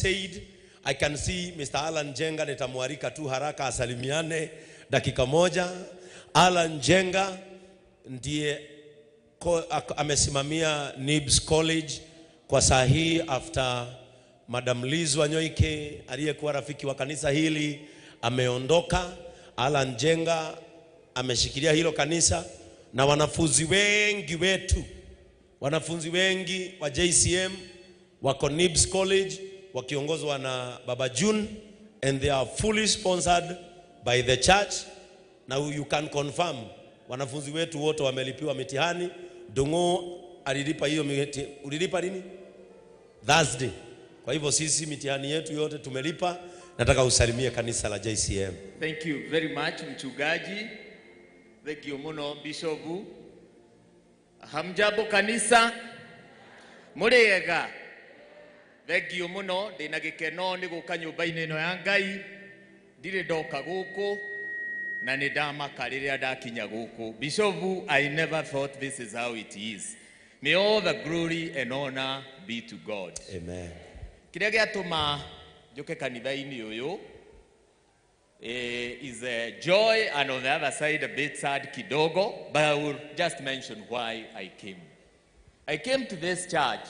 said, I can see Mr. Alan Jenga, nitamwalika tu haraka asalimiane dakika moja. Alan Jenga ndiye amesimamia NIBS College kwa saa hii after Madam Liz Wanyoike aliyekuwa rafiki wa kanisa hili ameondoka. Alan Jenga ameshikilia hilo kanisa na wanafunzi wengi wetu, wanafunzi wengi wa JCM wako NIBS College wakiongozwa na Baba June, and they are fully sponsored by the church. Now you can confirm wanafunzi wetu wote wamelipiwa mitihani. Dungo alilipa hiyo miti, ulilipa lini? Thursday. Kwa hivyo sisi mitihani yetu yote tumelipa. Nataka usalimie kanisa la JCM. Thank you very much, mchungaji. Thank you muno, Bishop. Hamjambo kanisa, mũrĩega? Thank you muno, ndĩna gĩkeno nĩ gũka nyũmba-inĩ ĩno ya Ngai. Ndirĩ ndoka gũkũ na nĩ ndamaka rĩrĩa ndakinya gũkũ. Bishop, I never thought this is how it is. May all the glory and honor be to God. Amen. Kĩrĩa gĩatũma njũke kanitha-inĩ ũyũ is a joy and on the other side a bit sad kidogo, but I will just mention why I came. I came to this church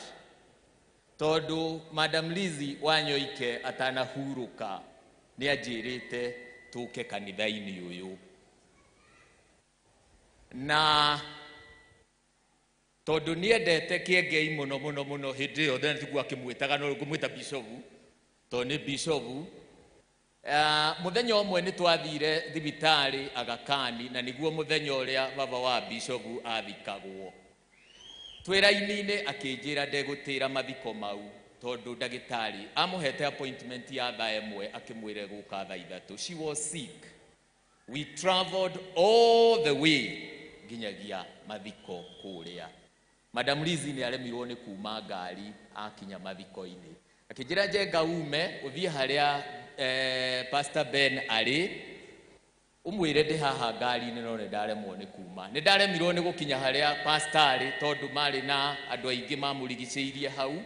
tondu Madam Lizzie Wanyoike atanahurũka nĩ anjĩrĩte tũke kanitha-inĩ ũyũ, na tondũ nĩendete Kĩengei mũno mũno mũno, hĩndĩ ĩyo tiguo akĩmwĩtaga, no ngũmwĩta bishop tondũ nĩ bishop. Mũthenya ũmwe nĩ twathire thibitarĩ Aga Khan, na nĩguo mũthenya ũrĩa baba wa bishop athikagwo. Twĩ raini-inĩ akĩnjĩra ndegũtĩra mathiko mau tondũ ndagĩtarĩ amũhete appointment ya thaa 1, akĩmwĩra gũka thaa 3. She was sick. We traveled all the way nginyagia mathiko kũrĩa. Madam Lizzie nĩ aremirwo nĩ kuma ngari akinya mathiko-inĩ. Akĩnjĩra, "Njenga, ume ũthiĩ harĩa Pastor Ben arĩ, ũmwĩre ndĩ haha ngari-inĩ, no nĩ ndaremwo nĩ kuma." Nĩ ndaremirwo nĩ gũkinya harĩa pastor arĩ tondũ marĩ na andũ aingĩ mamũrigicĩirie hau,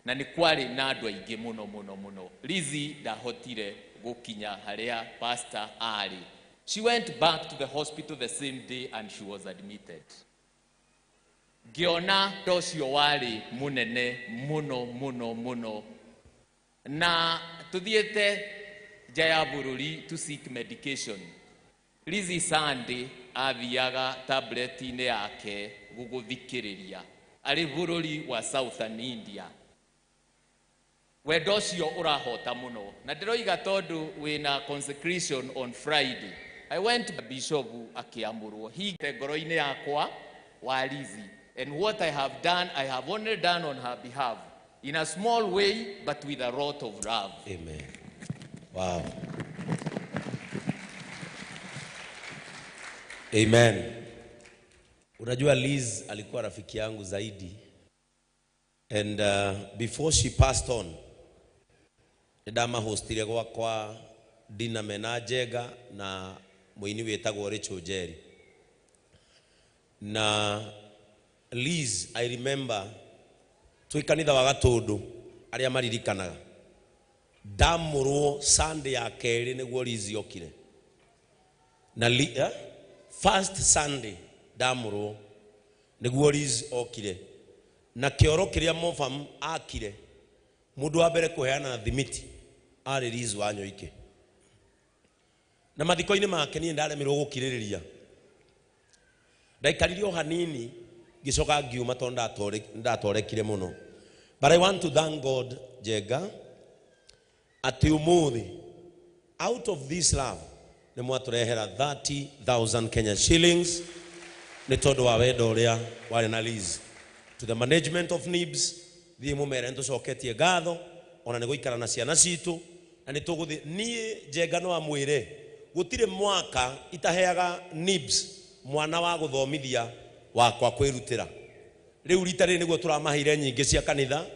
na nĩ kwarĩ na andũ aingĩ mũno mũno mũno. Lizzie ndahotire gũkinya harĩa pastor arĩ. She went back to the hospital the same day and she was admitted. Ngĩona ta ũcio warĩ mũnene mũno mũno mũno, na tũthiĩte nja ya bũrũri to seek medication. Lizzie Sunday athiaga tablet-inĩ yake gũgũthikĩrĩria arĩ bũrũri wa Southern India. Wendo ũcio ũrahota mũno, na ndĩroiga tondũ wĩna consecration on Friday. I went, bishop akĩamũrwo hite ngoro-inĩ yakwa wa Lizzie, and what I have done, I have only done on her behalf in a small way but with a lot of love. Amen. Wow. Amen. Unajua Liz alikuwa rafiki yangu zaidi, and before she passed on nĩndamahostire gwakwa dinner mena Njenga na mũini wĩtagwo Rachel Njeri. Na Liz, I remember twĩ kanitha wa Gatũndũ, arĩa maririkanaga, ndamũrwo Sunday ya kerĩ nĩguo Liz okire na eh? First Sunday ndamũrwo nĩguo Liz okire na kĩoro kĩrĩa Mofam akire. Mũndũ wa mbere kũheana thimiti arĩ Liz Wanyoike, na mathiko-inĩ make niĩ ndaremirwo gũkirĩrĩria. Ndaikarire o hanini, ngĩcoka ngiuma tondũ ndatorekire mũno. But I want to thank God, Njenga, atĩ ũmũthĩ out of this love nĩ mwatũrehera 30,000 Kenya shillings nĩ tondũ wa wendo ũrĩa warĩ na Liz. To the management of NIBS, thiĩ mũmere nĩtũcoketie ngatho ona nĩ gũikara na ciana citũ, na nĩ tũgũthiĩ. Niĩ Njenga no amwĩre gũtirĩ mwaka itaheaga NIBS mwana wa gũthomithia wakwa kwĩrutĩra. Rĩu rita rĩrĩ nĩguo tũramaheire nyingĩ cia kanitha,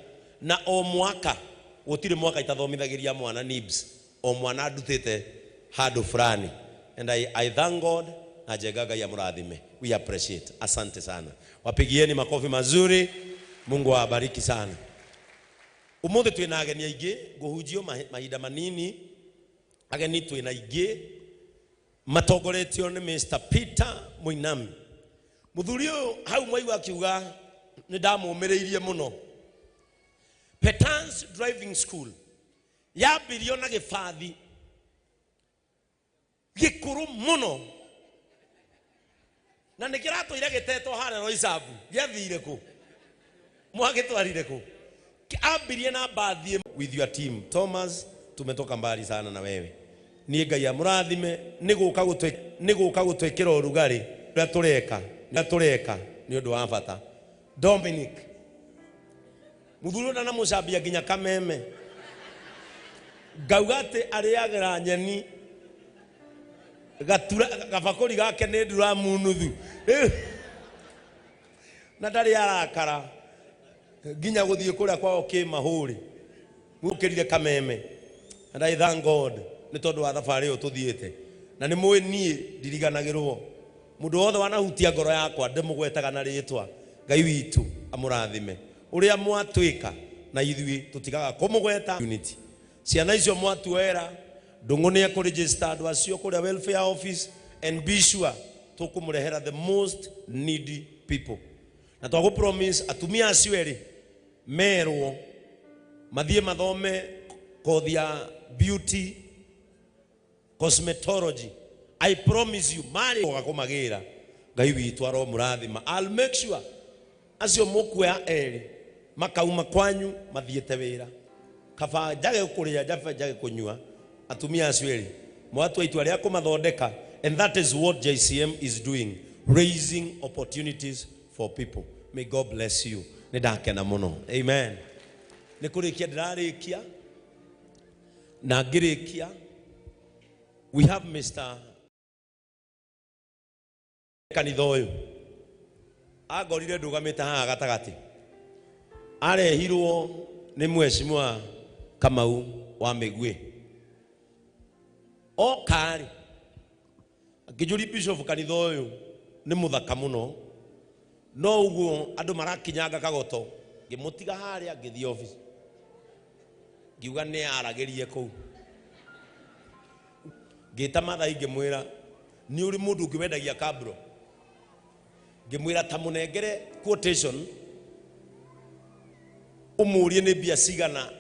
na o mwaka gũtirĩ mwaka itathomithagĩria mwana NIBS, o mwana ndutĩte handũ fulani. And I thank God, na Njenga Ngai amũrathime. We appreciate. Asante sana. Wapigieni makofi mazuri. Mungu awabariki sana. Umuthi twina ageni aingi nguhunjio mahinda manini, ageni twina aingi matongoretio ni Mr. Peter Muinami. Muthuri uyu hau mwaigua akiuga ni ndamumireirie muno. Petans Driving School yambirio na gibathi gikuru muno na nä kä ratå ire gä tetwo harä Roysambu gĩathire kũ mwagĩtwarire kũ ambirie na mbathi with your team. Thomas, tumetoka mbali sana na wewe. Niĩ Ngai amũrathime nĩ gũka gũtwĩkĩra ũrugarĩ ũrĩa tũreka na tũreka nĩ ũndũ wa bata. Dominic mũthuri ũrĩa ndanamucambia nginya kameme ngauga atĩ arĩagĩra nyeni gatura gabakũri gake nĩ nduramu nuthu na ndarĩ arakara nginya gũthiĩ kũrĩa kwao kĩmahũrĩ gũkĩrire kameme. And I thank God nĩ tondũ wa thabarĩ ĩyo tũthiĩte na nĩ mũĩ niĩ ndiriganagĩrwo mũndũ wothe wanahutia ngoro yakwa ndĩmũgwetaga na rĩtwa. Ngai witũ amũrathime ũrĩa mwatwĩka na ithuĩ tũtigaga kũmũgweta. Unity ciana icio mwatuera ndũng'ũ nĩ ekũregister andũ acio kũrĩa welfare office and be sure tũkũmũrehera the most needy people. Na twagũ promise atumia acio erĩ merwo mathiĩ mathome kothi ya beauty cosmetology. I promise you marĩ kũmagĩra Ngai witũ aromũrathima. I'll make sure acio mũkuoya erĩ makauma kwanyu mathiĩte wĩra. Kaba njage kũrĩa njaba njage kũnyua atumia acio erĩ mwatua itua rĩa kũmathondeka. And that is what JCM is doing, raising opportunities for people. May God bless you. Nĩ ndakena mũno. Amen. Nĩ kũrĩkia ndĩrarĩkia na ngĩrĩkia we have Mr. kanitha ũyũ angorire ndũgamĩte haha gatagatĩ arehirwo nĩ mheshimiwa Kamau wa Mĩguĩ okarĩ akĩnjũria bishop kanitha ũyũ nĩ mũthaka mũno no ũguo andũ marakinyanga kagoto ngĩmũtiga harĩa ngĩthiĩ office ngiuga nĩ aragĩrie kũu ngĩta Mathai ngĩmwĩra nĩ ũrĩ mũndũ ũngĩ wendagia kabro ngĩmwĩra ta mũnengere quotation ũmũrie nĩ mbia cigana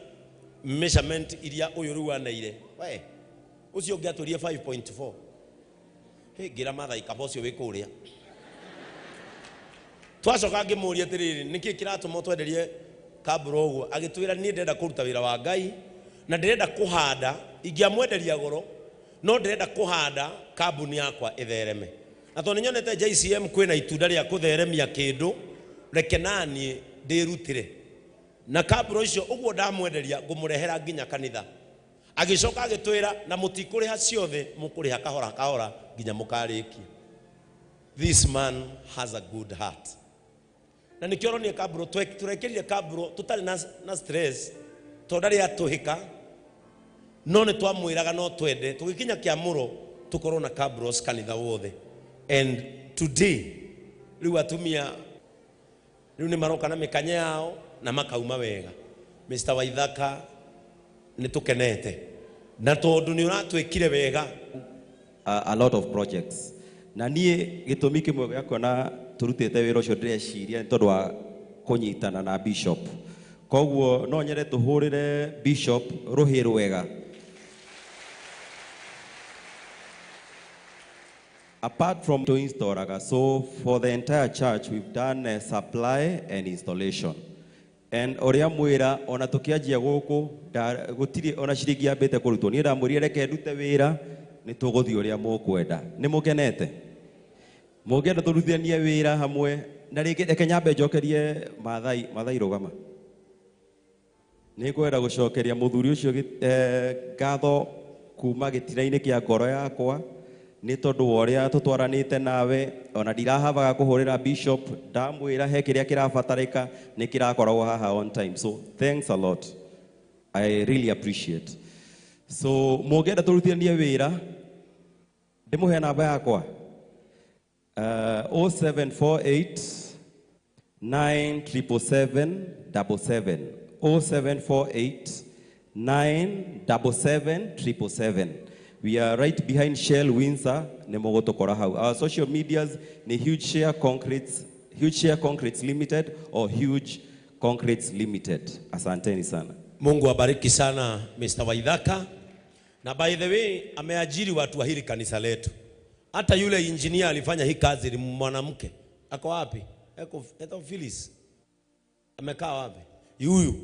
measurement iria ũyũ rĩu aneire we ũcio ũngĩ atũrie 5.4. Hĩ ngĩra Mathai kaba ũcio wĩ kũrĩa twacoka ngĩmũria atĩrĩrĩ nĩkĩ kĩratũma twenderie kabro ũguo agĩtwĩra niĩ ndĩrenda kũruta wĩra wa Ngai na ndĩrenda kũhanda ingĩamwenderia goro no ndĩrenda kũhanda kambuni yakwa ĩthereme na tondũ nĩnyonete JCM kwĩna itunda rĩa kũtheremia kĩndũ reke naniĩ ndĩrutĩre na kabro icio ũguo ndamwenderia ngũmũrehera nginya kanitha. Agĩcoka agĩtwĩra na mũtikũrĩha ciothe mũkũrĩha kahora kahora nginya mũkarĩkia. This man has a good heart. Na nĩkĩo ũronire kabro tũrekĩrire kabro tũtarĩ na stress tondũ ndarĩ atũhĩka no nĩ twamwĩraga no twende tũgĩkinya kĩamũro tũkorwo na kabros kanitha wothe. And today rĩu atumia rĩu nĩ maroka na mĩkanye yao na makauma wega. Mr. Waithaka nĩ tũkenete na tondũ nĩ ũratwĩkire wega a lot of projects na niĩ gĩtũmi kĩmwe gĩa kuona tũrutĩte wĩra ũcio ndĩreciria nĩ tondũ wa kũnyitana na bishop koguo no nyende tũhũrĩre bishop rũhĩ rwega. Apart from to installaga, so for the entire church we've done a supply and installation. And ũrĩa mwĩra ona tũkĩanjia gũkũ gũtirĩ ona ciringi yambĩte kũrutwo niĩ ndamwĩrire reke ndute wĩra nĩ tũgũthiĩ ũrĩa mũkwenda. Nĩ mũkenete mũngĩenda tũrutithanie wĩra hamwe na rĩngĩ reke nyambe njokerie Mathai. Mathai rũgama, nĩ ngwenda gũcokeria mũthuri ũcio ngatho kuma gĩtina-inĩ kĩa ngoro yakwa nĩ tondũ wa ũrĩa tũtwaranĩte nawe ona ndirahabaga kũhũrĩra bishop ndamwĩra he kĩrĩa kĩrabatarĩka nĩ kĩrakoragwo haha on time, so thanks a lot, I really appreciate. So mũngĩenda tũrutithanie wĩra ndĩmũhe namba yakwa 0748 97777. 0748 977 777. We are right behind Shell Windsor, nĩ mũgũtũkora hau. Our social medias nĩ Huge Share Concretes, Huge Share Concretes Limited or Huge Concretes Limited. Asanteni sana. Mungu abariki sana Mr. Waithaka. Na by the way, ameajiri watu wa hili kanisa letu. Hata yule engineer alifanya hii kazi ni mwanamke. Ako wapi? Eko eto Phyllis. Amekaa wapi? Yuyu.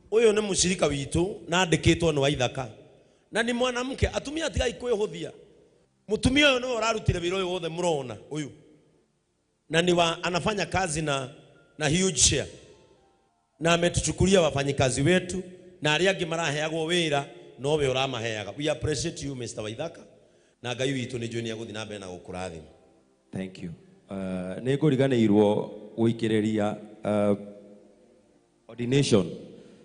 Huyu ni mushirika witu na andikitwo ni Waithaka. Na ni mwanamke, atumia tigai kwihũthia. Mutumia uyu niwe urarutire wira uyu wothe murona uyu. Na ni wa, anafanya kazi na Huge Share. Na ametuchukulia wafanyikazi wetu na arĩa angĩ maraheagwo wĩra nowe ũramaheaga. We appreciate you, Mr. Waithaka, na Ngai witũ nĩ njũĩ nĩ egũthiĩ na mbere na gũkũrathima. Thank you. Nĩ ngũriganĩirwo gũikĩrĩria ordination.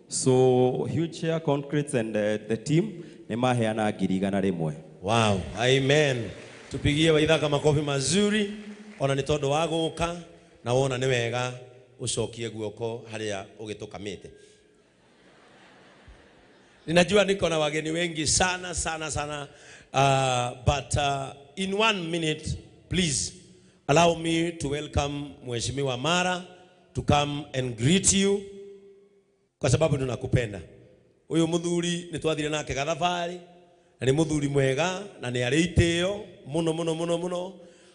So Huge Share Concretes and the team nĩ maheana 100,000. Wow, amen. Tupigie Waithaka makofi mazuri ona nĩ tondũ wa gũka na wona nĩ wega ucokie guoko haria ũgĩtũkamĩte. Ninajua niko na wageni wengi sana sana sana, but in 1 minute, please allow me to welcome Mheshimiwa Mara to come and greet you kwa sababu tunakupenda. Uyu muthuri nĩ twathire nake gathabarĩ na nĩ muthuri mwega na nĩ arĩ itĩo mũno mũno mũno mũno.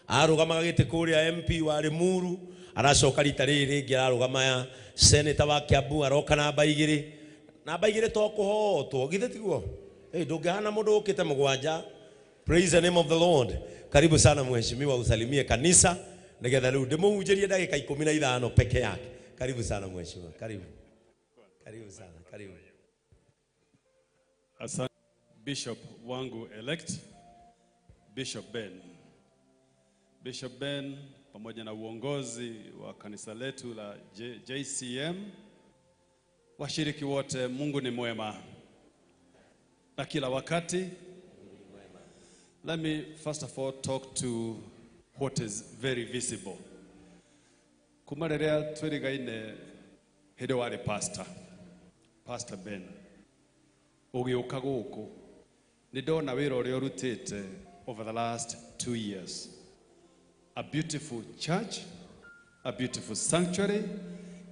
Arũgamaga gĩtĩ kũrĩa MP wa Limuru, aracoka rita rĩrĩ rĩngĩ ararũgama ya senator wa Kiambu, aroka namba 2. Namba 2 to kũhotwo, githĩ tiguo? Hey, ndũngĩhana mũndũ ũkĩte mũgwanja. Praise the name of the Lord. Karibu sana mheshimiwa, usalimie kanisa nigetha rĩu ndĩmũhunjĩrie ndagĩka 15 peke yake. Karibu sana mheshimiwa, karibu. Karibu sana, karibu. Asante Bishop wangu elect, Bishop Ben. Bishop Ben pamoja na uongozi wa kanisa letu la JCM, washiriki wote, Mungu ni mwema na kila wakati. Let me first of all talk to what is very visible. Kuma rĩrĩa twĩrĩgaine hĩndĩ warĩ pastor, Pastor Ben, ũgĩũka gũkũ nĩ ndona wĩra ũrĩa ũrutĩte over the last 2 years. A beautiful church, a beautiful sanctuary,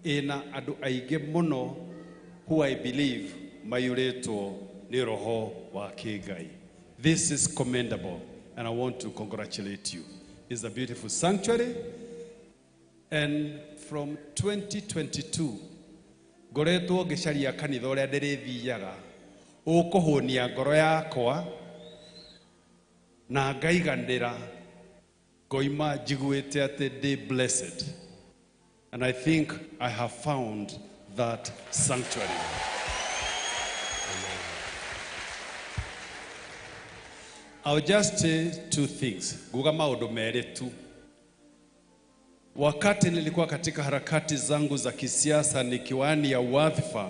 ĩna andũ aingĩ mũno who I believe maiyũrĩtwo nĩ roho wa kĩngai. This is commendable and I want to congratulate you. It's a beautiful sanctuary, and from 2022 ngoretwo ngĩcaria kanitha ũrĩa ndĩrĩthiaga ũkũhũnia ngoro yakwa na ngaiganĩra ngoima njiguĩte atĩ ndĩ blessed, and I think I have found that sanctuary. I'll just say two things. Nguga maũndũ merĩ tu. Wakati nilikuwa katika harakati zangu za kisiasa nikiwania wadhifa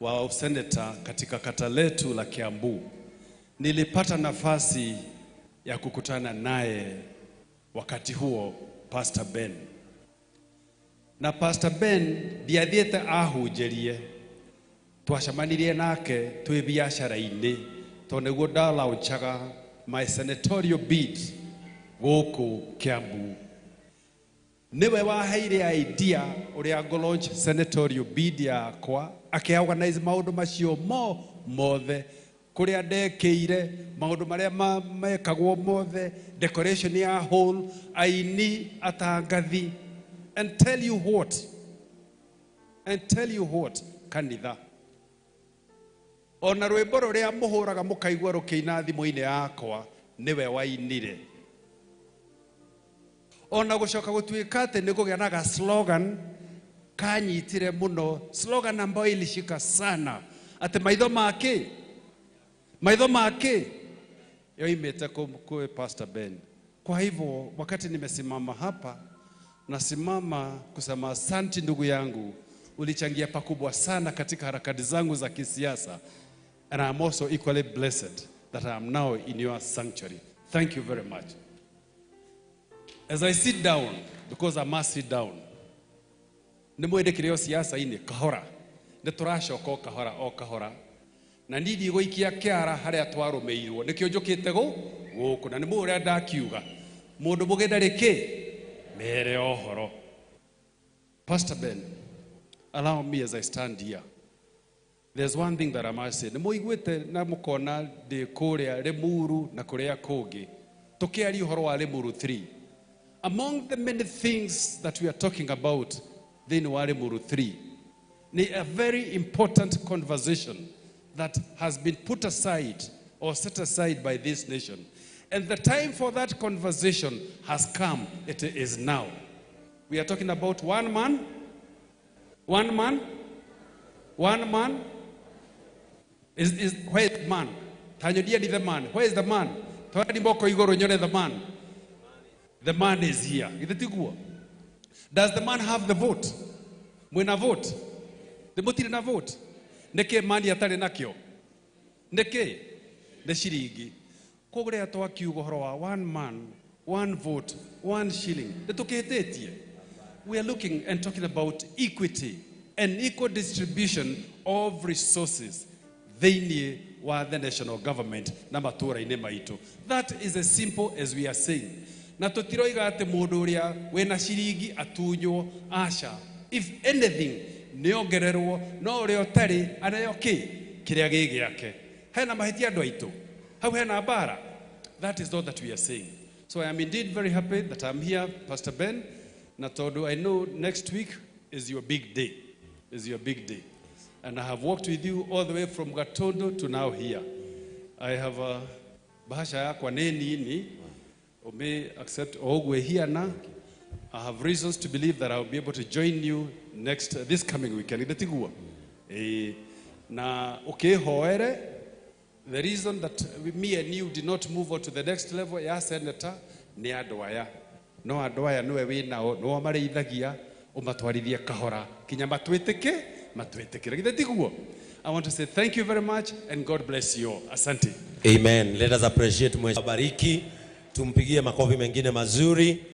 wa useneta katika kata letu la Kiambu, nilipata nafasi ya kukutana naye wakati huo Pastor Ben. Na Pastor Ben ndiathiĩte ahunjĩrie, twacemanirie nake twĩ biacara-inĩ tondũ nĩguo ndalaunchaga my senatorial bid gũkũ Kiambu. Nĩwe waheire idea ũrĩa ngũ launch senatorial bid yakwa, akĩorganize maũndũ macio mo mothe kũrĩa ndekĩire maũndũ marĩa mekagwo mothe, decoration ya hall, aini, atangathi, and tell you what, and tell you what, kanitha ona rwĩmbo rũrĩa mũhũraga mũkaigua rũkĩina thimũ-inĩ yakwa nĩwe wainire. Ona gũcoka gũtuĩka atĩ nĩ kũgĩa na ga slogan kanyitire mũno, slogan ambayo ilishika sana, atĩ maitho make, maitho make yoimĩte kwĩ Pastor Ben. Kwa hivyo wakati nimesimama hapa, nasimama kusema asanti ndugu yangu, ulichangia pakubwa sana katika harakati zangu za kisiasa, and I am also equally blessed that I am now in your sanctuary. Thank you very much. As I sit down, because I must sit down, nĩ mwĩndĩkĩrĩo siasa-inĩ kahora. Nĩ tũracoka o kahora o kahora, na niĩ ndigũikia kĩara harĩa twarũmĩirwo. Nĩkĩo njũkĩte gũkũ, na nĩ mũĩ ũrĩa ndakiuga, mũndũ mũgĩ ndarĩ kĩ mere ũhoro. Pastor Ben, allow me as I stand here, there's one thing that I must say. Nĩ mũiguĩte na mũkona ndĩ kũrĩa Limuru na kũrĩa kũngĩ tũkĩaria ũhoro wa Limuru 3. Among the many things that we are talking about thĩinĩ wa Limuru 3 ni a very important conversation that has been put aside or set aside by this nation. And the time for that conversation has come. It is now. We are talking about one man, one man, one man. Where is the man? Tanyodia ni the man. Where is the man? Toeni moko igũrũ nyone the man. The man is here. Githĩ tiguo? Does the man have the vote? Mwĩna vote? Nĩ mũtirĩ na vote? Nĩkĩ mani atarĩ nakĩo? Nĩkĩ? Nĩ ciringi. Koguo rĩrĩa twakiuga ũhoro wa one man, one vote, one shilling, nĩ tũkĩhĩtĩtie. We are looking and talking about equity and equal distribution of resources thĩinĩ wa the national government na matũũra-inĩ maitũ. That is as simple as we are saying. Na tũtiroiga atĩ mũndũ ũrĩa wĩna ciringi atunywo, aca. If anything, nĩ ongererwo, no ũrĩa ũtarĩ aneo kĩ kĩrĩa gĩ gĩake. Hena mahĩtia, andũ aitũ? Hau hena mbara? That is not that we are saying. So I am indeed very happy that I'm here, Pastor Ben, na tondũ I know next week is your big day, is your big day. And I have worked with you all the way from Gatondo to now here. I have a bahasha yakwa nĩ nini, may accept o ũguo ĩhiana. I have reasons to believe that I will be able to join you next this coming weekend. Githĩ tiguo? Ĩĩ. Na ũkĩhoere, the reason that me and you did not move on to the next level ya senator nĩ andũ aya. No andũ aya nĩwe wĩ nao, nĩo marĩithagia, ũmatwarithie kahora kinya matwĩtĩke, matwĩtĩkĩre. Githĩ tiguo? I want to say thank you very much and God bless you all. Asante. Amen. Let us appreciate. Mwenyezi Bariki. Tumpigie makofi mengine mazuri.